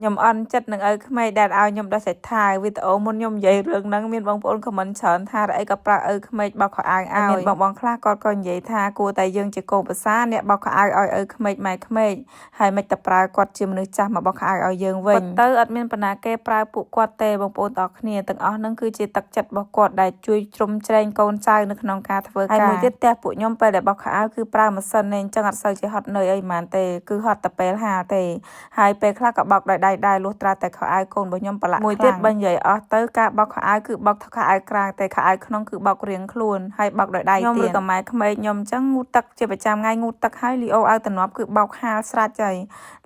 ខ្ញុំអន់ចិត្តនឹងឪក្មេកដែលឲ្យខ្ញុំដោះសាច់ថាវវីដេអូមុនខ្ញុំនិយាយរឿងហ្នឹងមានបងប្អូន comment ច្រើនថាអីក៏ប្រើឪក្មេកបោកខោអាវឲ្យមានបងបងខ្លះគាត់ក៏និយាយថាគួរតែយើងជាកូនប្រសាអ្នកបោកខោអាវឲ្យឪក្មេកម៉ែក្មេកហើយមិនតែប្រើគាត់ជាមនុស្សចាស់មកបោកខោអាវឲ្យយើងវិញទៅអត់មានបណ្ណាគេប្រើពួកគាត់ទេបងប្អូនទាំងគ្នាទាំងអស់ហ្នឹងគឺជាទឹកចិត្តរបស់គាត់ដែលជួយជ្រោមជ្រែងកូនចៅនៅក្នុងការធ្វើការហើយមួយទៀតផ្ទះពួកខ្ញុំពេលដែលបោកខោអាវគឺប្រើម៉ាស៊ីនទេអញ្ចឹងអត់សូវជាហត់នឿយអីហ្មងទេគឺហត់តែពេលហាលទេហើយពេលខ្លះក៏បោកដោយដៃដែរលុះត្រាតែខោអាវកូនរបស់ខ្ញុំប្រឡាក់មួយទៀតបើនិយាយអស់ទៅការបោកខោអាវគឺបោកខោអាវក្រៅតែខោអាវក្នុងគឺបោករៀងខ្លួនហើយបោកដោយដៃទៀតខ្ញុំឬក៏ម៉ែក្មេកខ្ញុំអញ្ចឹងងូតទឹកជាប្រចាំថ្ងៃងូតទឹកហើយលីអូអាវតំណប់គឺបោកហាលស្រេចហើយ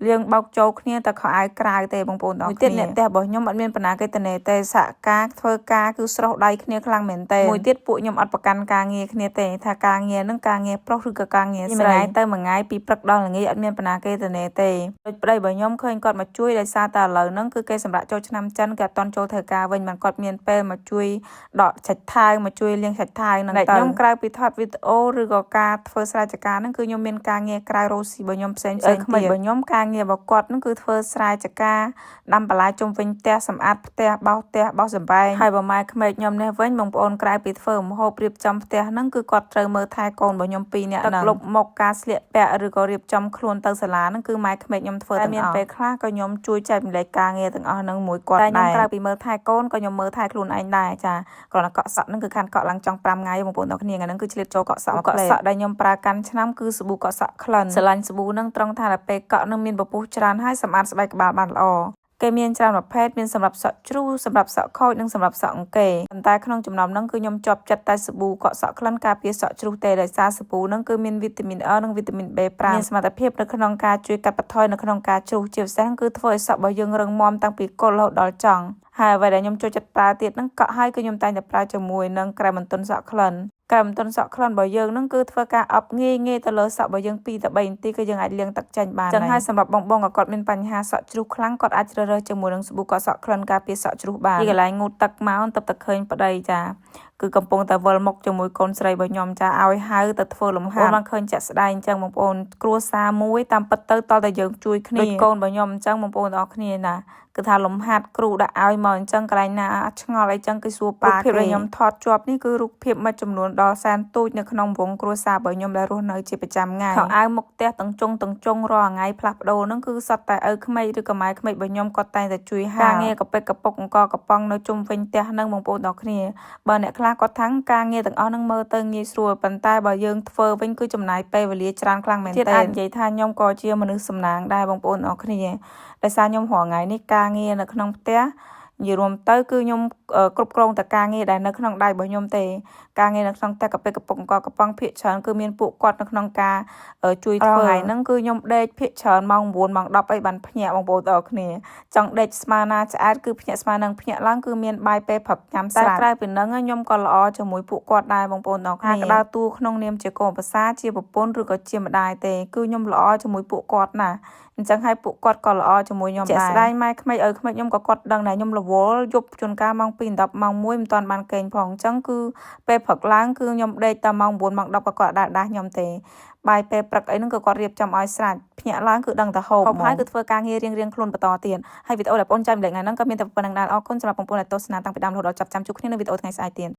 លាងបោកចូលគ្នាតែខោអាវក្រៅទេបងប្អូនទាំងមួយទៀតអ្នកផ្ទះរបស់ខ្ញុំអត់មានបណ្ណាគេតនេទេសហការធ្វើការគឺស្រោះដៃគ្នាខ្លាំងមែនទេមួយទៀតពួកខ្ញុំអត់ប្រកាន់ការងារគ្នាទេថាការងារនឹងការងារប្រុសឬក៏ការងារស្រីមួយថ្ងៃទៅមួយថ្ងៃពីព្រឹកដល់ល្ងាចអត់មានបណ្ណាគេតនេទេដូចប្តីរបស់ខ្ញុំឃើញគាត់មកជួយដោយសារតែឥឡូវហ្នឹងគឺគេសម្រាប់ចូលឆ្នាំចិនគេអត់តន់ចូលធ្វើការវិញមិនគាត់មានពេលមកជួយដកសាច់ថាវមកជួយលាងសាច់ថាវហ្នឹងទៅខ្ញុំក្រៅពីថតវីដេអូឬក៏ការធ្វើស្រែចការហ្នឹងគឺខ្ញុំមានការងារក្រៅរស់ស៊ីរបស់ខ្ញុំផ្សេងផ្សេងទៀតរបស់ខ្ញុំការងាររបស់គាត់ហ្នឹងគឺធ្វើស្រែចការដាំបន្លែជុំវិញផ្ទះសម្អាតផ្ទះបោសផ្ទះបោសសម្បែងហើយបើម៉ែក្មេកខ្ញុំនេះវិញបងប្អូនក្រៅពីធ្វើម្ហូបរៀបចំផ្ទះហ្នឹងគឺគាត់ត្រូវមើលថែកូនរបស់ខ្ញុំពីរនាក់ហ្នឹងទឹកលុបមុខការស្លៀកពាក់ឬក៏រៀបចំខ្លួនទៅសាលាហ្នឹងគឺម៉ែក្មេកខ្ញុំធ្វើទាំងអស់មានពេលខ្លះក៏ខ្ញុំជួយចែករំលែកការងារទាំងអស់ហ្នឹងមួយគាត់ដែរខ្ញុំក្រៅពីមើលថែកូនក៏ខ្ញុំមើលថែខ្លួនឯងដែរចាគ្រាន់តែកក់សក់ហ្នឹងគឺខានកក់ឡើងចង់5ថ្ងៃបងប្អូនទាំងគ្នាថ្ងៃហ្នឹងគឺឆ្លៀតចូលកក់សក់មកកក់សក់ដែលខ្ញុំប្រើកាន់ឆ្នាំគឺសាប៊ូកក់សក់ក្លិនស្រឡាញ់សាប៊ូហ្នឹងត្រង់ថាដល់ពេលកក់នឹងមានពពុះច្រើនហើយសម្អាតស្បែកក្បាលបានល្អគេមានច្រើនប្រភេទមានសម្រាប់សក់ជ្រុះសម្រាប់សក់ខូចនិងសម្រាប់សក់អង្គេប៉ុន្តែក្នុងចំណោមហ្នឹងគឺខ្ញុំជាប់ចិត្តតែសាប៊ូកក់សក់ក្លិនការពារសក់ជ្រុះទេដោយសារសាប៊ូហ្នឹងគឺមានវីតាមីន E និងវីតាមីន B5 មានសមត្ថភាពនៅក្នុងការជួយកាត់បន្ថយនៅក្នុងការជ្រុះជាពិសេសគឺធ្វើឲ្យសក់របស់យើងរឹងមាំតាំងពីគល់រហូតដល់ចុងហើយអ្វីដែលខ្ញុំចូលចិត្តប្រើទៀតហ្នឹងកក់ហើយគឺខ្ញុំតែងតែប្រើជាមួយនឹងក្រែមបន្ទន់សក់ក្លិនក្រែមបន្ទន់សក់ក្លិនរបស់យើងហ្នឹងគឺធ្វើការអប់ងាយងាយទៅលើសក់របស់យើង2ទៅ3នាទីគឺយើងអាចលាងទឹកចេញបានចឹងហើយសម្រាប់បងបងក៏គាត់មានបញ្ហាសក់ជ្រុះខ្លាំងគាត់អាចជ្រើសរើសជាមួយនឹងសាប៊ូកក់សក់ក្លិនការពារសក់ជ្រុះបានពីកន្លែងងូតទឹកមកទឹកតែឃើញប្តីចាគឺកំពុងតែវិលមុខជាមួយកូនស្រីរបស់ខ្ញុំចាឲ្យហៅទៅធ្វើលំហាត់បានឃើញចាក់ស្ដែងអញ្ចឹងបងប្អូនគ្រួសារមួយតាមពិតទៅតតែយើងជួយគ្នាដូចកូនរបស់ខ្ញុំអញ្ចឹងបងប្អូនទាំងអស់គ្នាណាគឺថាលំហាត់គ្រូដាក់ឲ្យមកអញ្ចឹងកន្លែងណាឆ្ងល់អីចឹងគឺសួរប៉ាគេរូបភាពដែលខ្ញុំថតជាប់នេះគឺរូបភាពមួយចំនួនដ៏សែនទូចនៅក្នុងវងគ្រួសាររបស់ខ្ញុំដែលរស់នៅជាប្រចាំថ្ងៃខោអាវមុខផ្ទះទាំងចុងទាំងចុងរាល់ថ្ងៃផ្លាស់ប្ដូរហ្នឹងគឺសុទ្ធតែឪក្មេកឬក៏ម៉ែក្មេករបស់ខ្ញុំគាត់តែងតែជួយហាការងារកប៉ិកកពុកអង្គកប៉ុងនៅជុំវិញផ្ទះហ្នឹងបងប្អូនទាំងគ្នាបើអ្នកខ្លះគាត់ថាការងារទាំងអស់ហ្នឹងមើលទៅងាយស្រួលប៉ុន្តែបើយើងធ្វើវិញគឺចំណាយពេលវេលាច្រើនខ្លាំងមែនទែនទៀតអាចនិយាយថាខ្ញុំក៏ជាមនុស្សសំណាងដែរបងប្អូនទាំងគ្នាដោយសារខ្ញុំរាល់ថ្ងៃនេះការងារនៅក្នុងផ្ទះនិយាយរួមទៅគឺខ្ញុំគ្រប់គ្រងតែការងារដែលនៅក្នុងដៃរបស់ខ្ញុំទេការងារនៅក្នុងផ្ទះកាពិកពុកអង្គកំប៉ុងភាគច្រើនគឺមានពួកគាត់នៅក្នុងការជួយធ្វើថ្ងៃហ្នឹងគឺខ្ញុំដេកភាគច្រើនម៉ោង9ម៉ោង10អីបានភ្ញាក់បងប្អូនទាំងអស់គ្នាចង់ដេកស្មើណាឆ្អែតគឺភ្ញាក់ស្មើនឹងភ្ញាក់ឡើងគឺមានបាយពេលព្រឹកញ៉ាំស្រាប់តែក្រៅពីហ្នឹងខ្ញុំក៏ល្អជាមួយពួកគាត់ដែរបងប្អូនទាំងអស់គ្នាក្តៅតួក្នុងនាមជាកូនប្រសាជាប្រពន្ធឬក៏ជាម្ដាយទេគឺខ្ញុំល្អជាមួយពួកគាត់ណាអញ្ចឹងហើយពួកគាត់ក៏ល្អជាមួយខ្ញុំដែរជាក់ស្ដែងម៉ែក្មេកឪក្មេកខ្ញុំក៏គាត់ដឹងដែរខ្ញុំរវល់យប់ជួនកាលម៉ោង2 10ម៉ោង1មិនទាន់បានគេងផងអញ្ចឹងគឺពេលព្រឹកឡើងគឺខ្ញុំដេកតែម៉ោង9ម៉ោង10ក៏គាត់ដែរដាស់ខ្ញុំទេបាយពេលព្រឹកអីហ្នឹងក៏គាត់រៀបចំឲ្យស្រេចភ្ញាក់ឡើងគឺដឹងតែហូបហូបហើយគឺធ្វើការងាររៀងៗខ្លួនបន្តទៀតហើយវីដេអូដែលបងចែករំលែកថ្ងៃហ្នឹងក៏មានតែប៉ុណ្្នឹងដែរអរគុណសម្រាប់បងប្អូនដែលទស្សនាតាំងពីដើមរហូតដល់ចប់ចាំជួបគ្នានៅវីដេអូថ្ងៃស្អែកទៀត។